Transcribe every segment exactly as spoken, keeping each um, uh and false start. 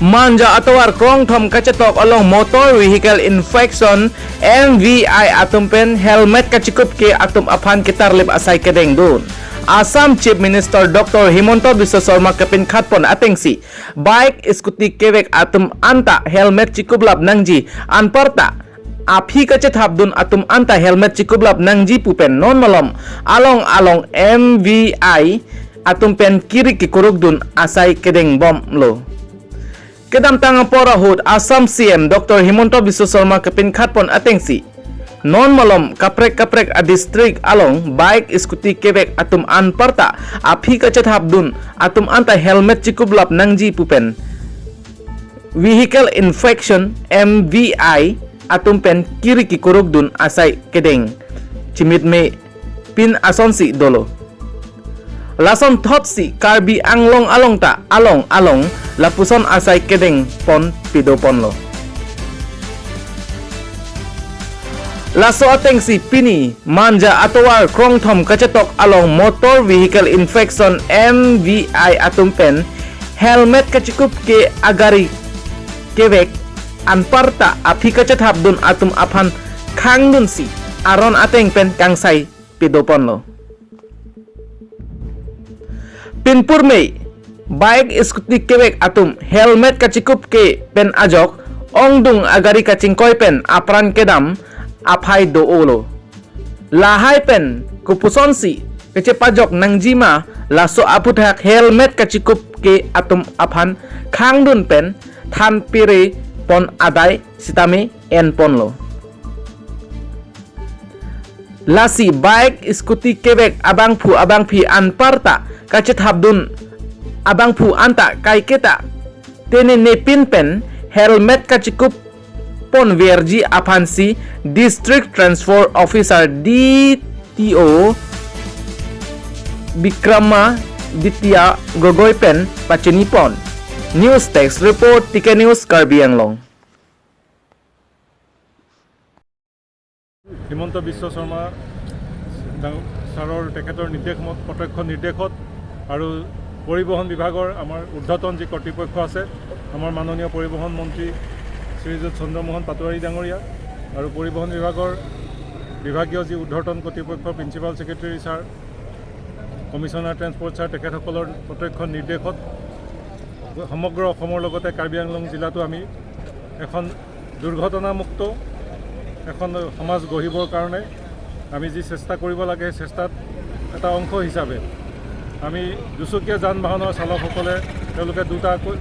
Manja atovar krongthom kachetok along Motor Vehicle Inspection, M V I atum pen helmet kachikup ke atum aphan ketarlip asai kedengdun Assam Chief Minister Doctor Himanta Biswa Sarma kepinkhatpon atengsi bike, scooty kevek atum anta helmet chikuplap nangji, anparta aphi kachethapdun atum anta helmet chikuplap nangji pu pen non malom along along M V I atum pen kiri kekurukdun asai kedengbomlo. Kedamtang apor ahut Assam C M Doctor Himanta Biswa Sarma kepinkhatpon atengsi non malom kaprek kaprek a district along bike, scooty kevek atum anparta aphi kachethapdun atum anta helmet chikuplap nangji pu pen Vehicle Inspection, M V I atum pen kiri kekurukdun asai kedeng chimit me pin asonsi dolo. Lasonthotsi Karbi Anglong along ta along along lapuson asai kedengpon pidoponlo. Laso atengsi pini Manja atovar krongthom kachetok along Motor Vehicle Inspection, M V I atum pen helmet kachikup ke agari kevek anparta aphi kachethapdun atum aphan khangdunsi aron ateng pen kangsai pidoponlo. Pinpur me bike, scooty kevek atum helmet kachikup ke pen ajok ongdung agari kachingkoi pen apran kedam aphai do-olo. Lahai pen kopusonsi kachepajok nangjima laso aphuthak helmet kachikup ke atum aphan khangdun pen thanpirepon adai sitame enponlo. Lasi bike, scooty kevek abangphu abangphi anparta kachethapdun abangphu anta kaiketa tene nepin pen helmet kachikup ponverji aphansi District Transport Officer, D T O Bikramaditya Gogoi pen pachinipon. News Desk Report, T K News, Karbi Anglong. Himanta বিশ্ব শৰ্মা ডাঙ-, ছাৰৰ তেখেতৰ নিৰ্দেশ মত-, প্ৰত্যক্ষ নিৰ্দেশত আৰু পৰিবহণ বিভাগৰ আমাৰ ঊৰ্ধ্বতন যি কৰ্তৃপক্ষ আছে, আমাৰ মাননীয় পৰিবহণ মন্ত্ৰী শ্ৰীযুত চন্দ্ৰমোহন পাটোৱাৰী ডাঙৰীয়া আৰু পৰিবহণ বিভাগৰ বিভাগীয় যি ঊৰ্ধ্বতন কৰ্তৃপক্ষ, principal secretary sir, commissioner transport sir, তেখেতসকলৰ প্ৰত্যক্ষ নিৰ্দেশত সমগ্ৰ অসমৰ লগতে কাৰ্বি আংলং জিলাতো আমি এখন দুৰ্ঘটনামুক্ত এখন সমাজ গঢ়িবৰ কাৰণে আমি যি চেষ্টা কৰিব লাগে, সেই চেষ্টাত এটা অংশ হিচাপে আমি দুচকীয়া যান বাহনৰ চালকসকলে, তেওঁলোকে দুটাকৈ,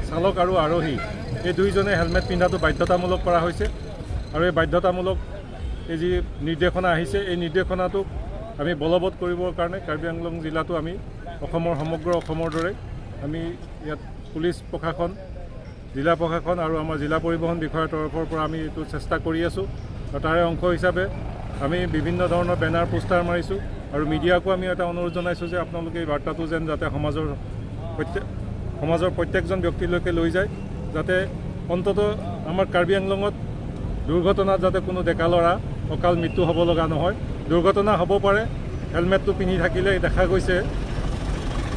চালক আৰু আৰোহী, এই দুইজনে হেলমেট পিন্ধাটো বাধ্যতামূলক কৰা হৈছে। আৰু এই বাধ্যতামূলক এই যি নিৰ্দেশনা আহিছে, এই নিৰ্দেশনাটোক আমি বলবৎ কৰিবৰ কাৰণে কাৰ্বি আংলং জিলাতো আমি অসমৰ, সমগ্ৰ অসমৰ দৰে আমি ইয়াত পুলিচ প্ৰশাসন, জিলা প্ৰশাসন আৰু আমাৰ জিলা পৰিবহণ বিষয়াৰ তৰফৰ পৰা আমি এইটো চেষ্টা কৰি আছোঁ। আৰু তাৰে অংশ হিচাপে আমি বিভিন্ন ধৰণৰ বেনাৰ, পোষ্টাৰ মাৰিছোঁ আৰু মিডিয়াকো আমি এটা অনুৰোধ জনাইছোঁ যে আপোনালোকে এই বাৰ্তাটো যেন যাতে সমাজৰ প্ৰত্যেক, সমাজৰ প্ৰত্যেকজন ব্যক্তিলৈকে লৈ যায়, যাতে অন্ততঃ আমাৰ কাৰ্বি আংলঙত দুৰ্ঘটনাত যাতে কোনো ডেকা ল'ৰা অকাল মৃত্যু হ'ব লগা নহয়। দুৰ্ঘটনা হ'ব পাৰে, হেলমেটটো পিন্ধি থাকিলে দেখা গৈছে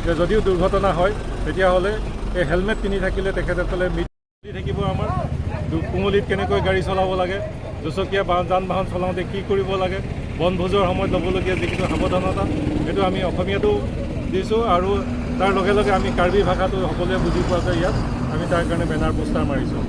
যে যদিও দুৰ্ঘটনা হয়, তেতিয়াহ'লে এই হেলমেট পিন্ধি থাকিলে তেখেতসকলে মৃত্যু থাকিব। আমাৰ দু-, কোঙলিত কেনেকৈ গাড়ী চলাব লাগে, দুচকীয়া বা-, যান বাহন চলাওঁতে কি কৰিব লাগে, বনভোজৰ সময়ত ল'বলগীয়া যিখিনি সাৱধানতা, সেইটো আমি অসমীয়াতো দিছোঁ আৰু তাৰ লগে লগে আমি কাৰ্বি ভাষাটো সকলোৱে বুজি পোৱাকৈ ইয়াত আমি তাৰ কাৰণে বেনাৰ পোষ্টাৰ মাৰিছোঁ।